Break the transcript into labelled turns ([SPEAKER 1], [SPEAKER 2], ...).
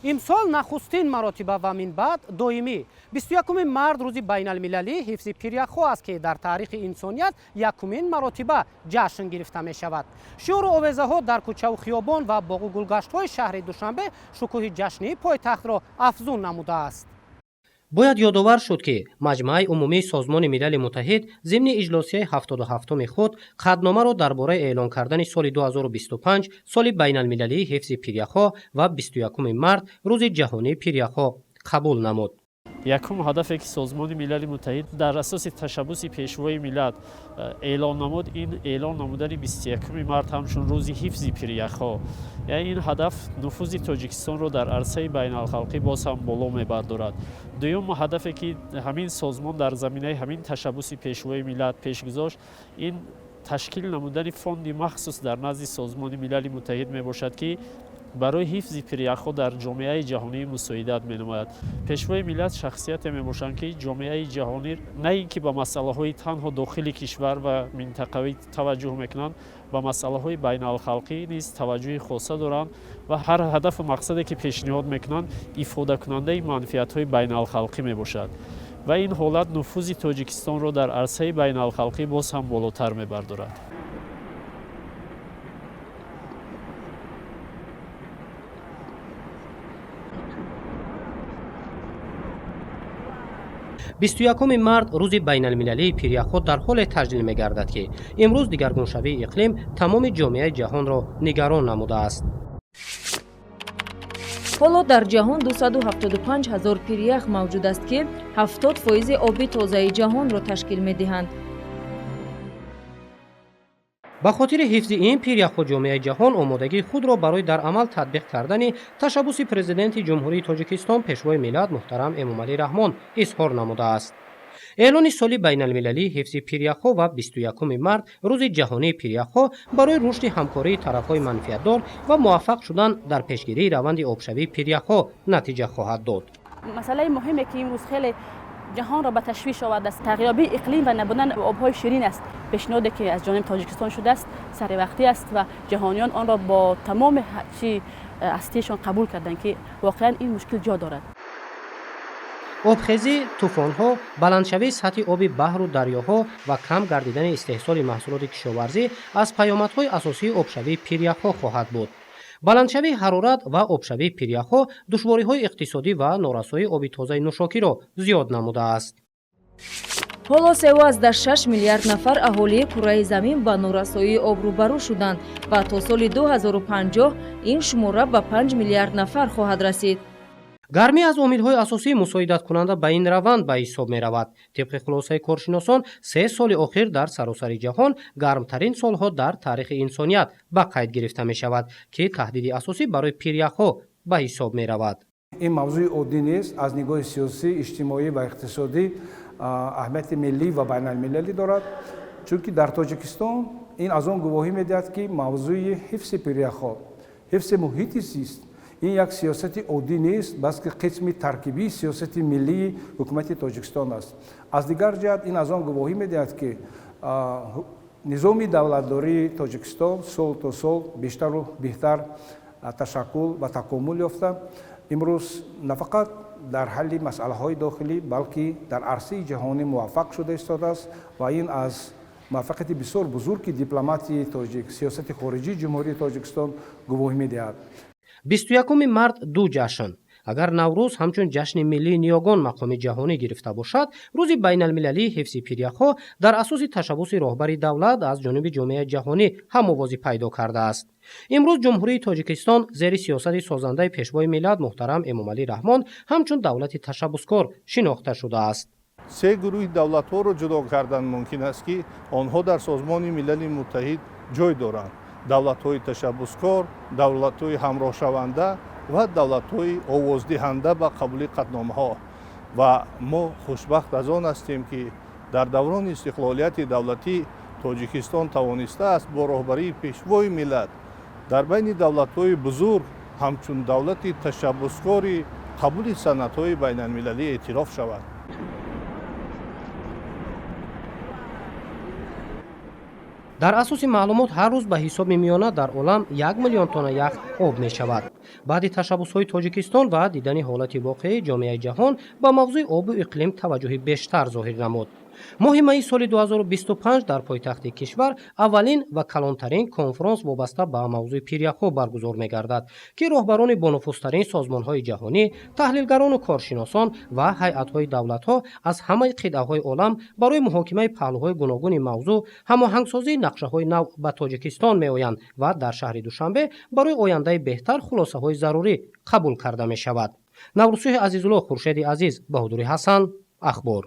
[SPEAKER 1] Имсол нахустин маротиба ва минбаъд доимӣ 21 март рӯзи байналмилалии ҳифзи пиряхҳо аст, ки дар таърихи инсоният якумин маротиба ҷашн гирифта мешавад. Шиору овезаҳо дар кӯчаву хиёбон ва боғу гулгаштҳои шаҳри Душанбе шукӯҳи ҷашнии пойтахтро афзун намудааст. Бояд ёдовар шуд, ки Маҷмааи умумии Созмони Милали Муттаҳид зимни иҷлосияи 77-уми худ қатъномаро дар бораи эълон кардани соли 2025 соли байналмилалии ҳифзи пиряхҳо ва 21 март рӯзи ҷаҳонии пиряхҳо қабул намуд.
[SPEAKER 2] Якум ҳадафе, ки Созмони Милали Муттаҳид дар асоси ташаббуси Пешвои миллат эълон намуд, ин эълон намудани 21 март ҳамчун рӯзи ҳифзи пиряхҳо. Яъне ин ҳадаф нуфузи Тоҷикистонро дар арсаи байналхалқӣ боз ҳам боло мебардорад. Дуюм ҳадафе, ки ҳамин созмон дар заминаи ҳамин ташаббуси Пешвои миллат пеш гузошт, ин ташкил намудани фонди махсус дар назди Созмони Милали Муттаҳид мебошад, ки барои ҳифзи пиряхҳо дар ҷомеаи ҷаҳонӣ мусоидат менамояд. Пешвои миллат шахсияте мебошанд, ки ҷомеаи ҷаҳонӣ на ин ки ба масъалаҳои танҳо дохили кишвар ва минтақавӣ таваҷҷӯҳ мекунанд, ба масъалаҳои байналхалқӣ низ таваҷҷӯҳи хоса доранд ва ҳар ҳадафу мақсаде, ки пешниҳод мекунанд, ифодакунандаи манфиатҳои байналхалқӣ мебошад ва ин ҳолат нуфузи Тоҷикистонро дар арсаи байналхалқӣ боз ҳам болотар мебардорад.
[SPEAKER 1] 21 март рӯзи байналмилалии пиряхҳо дар ҳоле таҷлил мегардад, ки имрӯз дигаргуншавии иқлим тамоми ҷомеаи ҷаҳонро нигарон намудааст.
[SPEAKER 3] Ҳоло дар ҷаҳон 275 ҳазор пирях мавҷуд аст, ки 70 фоизи оби тозаи ҷаҳонро ташкил медиҳанд.
[SPEAKER 1] Ба хотири ҳифзи ин пиряхҳо ҷомеаи ҷаҳон омодагии худро барои дар амал татбиқ кардани ташаббуси Президенти Ҷумҳурии Тоҷикистон, Пешвои миллат муҳтарам Эмомалӣ Раҳмон изҳор намудааст. Эълони соли байналмилалии ҳифзи пиряхҳо ва 21 март рӯзи ҷаҳонии пиряхҳо барои рушди ҳамкории тарафҳои манфиатдор ва муваффақ шудан дар пешгирии раванди обшавии пиряхҳо натиҷа хоҳад дод.
[SPEAKER 4] Масъалаи муҳиме, ки имрӯз хеле ҷаҳонро ба ташвиш овардааст, тағйирёбии иқлим ва набудани обҳои ширин аст. Пешниҳоде, ки аз ҷониби Тоҷикистон шудааст, саривақтӣ аст ва ҷаҳониён онро бо тамоми чи ҳастиашон қабул карданд, ки воқеан ин мушкил ҷо дорад.
[SPEAKER 1] Обхезӣ, тӯфонҳо, баландшавии сатҳи оби баҳру дарёҳо ва кам гардидани истеҳсоли маҳсулоти кишоварзӣ аз паёмадҳои асосии обшавии пиряхҳо хоҳад буд. Баландшавии ҳарорат ва обшавии пиряхҳо душвориҳои иқтисодӣ ва норасоии оби тозаи нӯшокиро зиёд намудааст.
[SPEAKER 3] Ҳоло 3,6 миллиард нафар аҳолии кураи замин ба норасоии об рӯбарӯ шуданд ва то соли 2050 ин шумора ба 5 миллиард нафар хоҳад расид.
[SPEAKER 1] Гармӣ аз омилҳои асосии мусоидаткунанда ба ин раванд ба ҳисоб меравад. Тибқи хулосаи коршиносон, 3 соли охир дар саросари ҷаҳон гармтарин солҳо дар таърихи инсоният ба қайд гирифта мешавад, ки таҳдиди асосӣ барои пиряхҳо ба ҳисоб меравад.
[SPEAKER 5] Ин мавзӯи оддӣ нест, аз нигоҳи сиёсӣ, иҷтимоӣ ва иқтисодӣ аҳамияти миллӣ ва байналмилалӣ дорад, чунки дар Тоҷикистон ин аз он гувоҳӣ медиҳад, ки мавзӯи ҳифзи пиряхҳо, ҳифзи муҳити зист ин як сиёсати оддӣ нест, балки қисми таркибии сиёсати миллии ҳукумати Тоҷикистон аст. Аз дигар ҷиҳат, ин аз он гувоҳӣ медиҳад, ки низоми давлатдории Тоҷикистон сол то сол бештару беҳтар ташаккул ва такомул ёфта, имрӯз на фақат дар ҳалли масъалаҳои дохилӣ, балки дар арсаи ҷаҳонӣ муваффақ шуда истодааст ва ин аз муваффақияти бисёр бузурги дипломатии тоҷик, сиёсати хориҷии Ҷумҳурии Тоҷикистон гувоҳӣ медиҳад.
[SPEAKER 1] 21 март ду ҷашн. Агар Наврӯз ҳамчун ҷашни миллии ниёгон мақоми ҷаҳонӣ гирифта бошад, рӯзи байналмилалии ҳифзи пиряхҳо дар асоси ташаббуси роҳбари давлат аз ҷониби ҷомеаи ҷаҳонӣ ҳамовозӣ пайдо кардааст. Имрӯз Ҷумҳурии Тоҷикистон зери сиёсати созандаи Пешвои миллат муҳтарам Эмомалӣ Раҳмон ҳамчун давлати ташаббускор шинохта шудааст.
[SPEAKER 6] Се гурӯҳи давлатҳоро ҷудо кардан мумкин аст, ки онҳо дар Созмони Милали Муттаҳид ҷой доранд: давлатҳои ташаббускор, давлатҳои ҳамроҳшаванда ва давлатҳои овоздиҳанда ба қабули қатъномаҳо. Ва мо хушбахт аз он ҳастем, ки дар даврони истиқлолияти давлатӣ Тоҷикистон тавонистааст бо роҳбарии Пешвои миллат дар байни давлатҳои бузург ҳамчун давлати ташаббускори қабули санадҳои байналмилалӣ эътироф шавад.
[SPEAKER 1] Дар асоси маълумот, ҳар рӯз ба ҳисоби миёна дар олам 1 миллион тонна ях об мешавад. Баъди ташаббусҳои Тоҷикистон ва дидани ҳолати воқеии, ҷомеаи ҷаҳон ба мавзӯи обу иқлим таваҷҷӯҳи бештар зоҳир намуд. Моҳи майи соли 2025 дар пойтахти кишвар аввалин ва калонтарин конфронс вобаста ба мавзӯи пиряхҳо баргузор мегардад, ки роҳбарони бонуфузтарин созмонҳои ҷаҳонӣ, таҳлилгарону коршиносон ва ҳайатҳои давлатҳо аз ҳамаи қитъаҳои олам барои муҳокимаи паҳлӯҳои гуногуни мавзӯъ, ҳамоҳангсозии нақшаҳои нав ба Тоҷикистон меоянд ва дар шаҳри Душанбе барои ояндаи беҳтар хулосаҳои зарурӣ қабул карда мешавад. Наврӯзшоҳи Азизулло, Хуршеди Азиз, Баҳодури Ҳасан, Ахбор.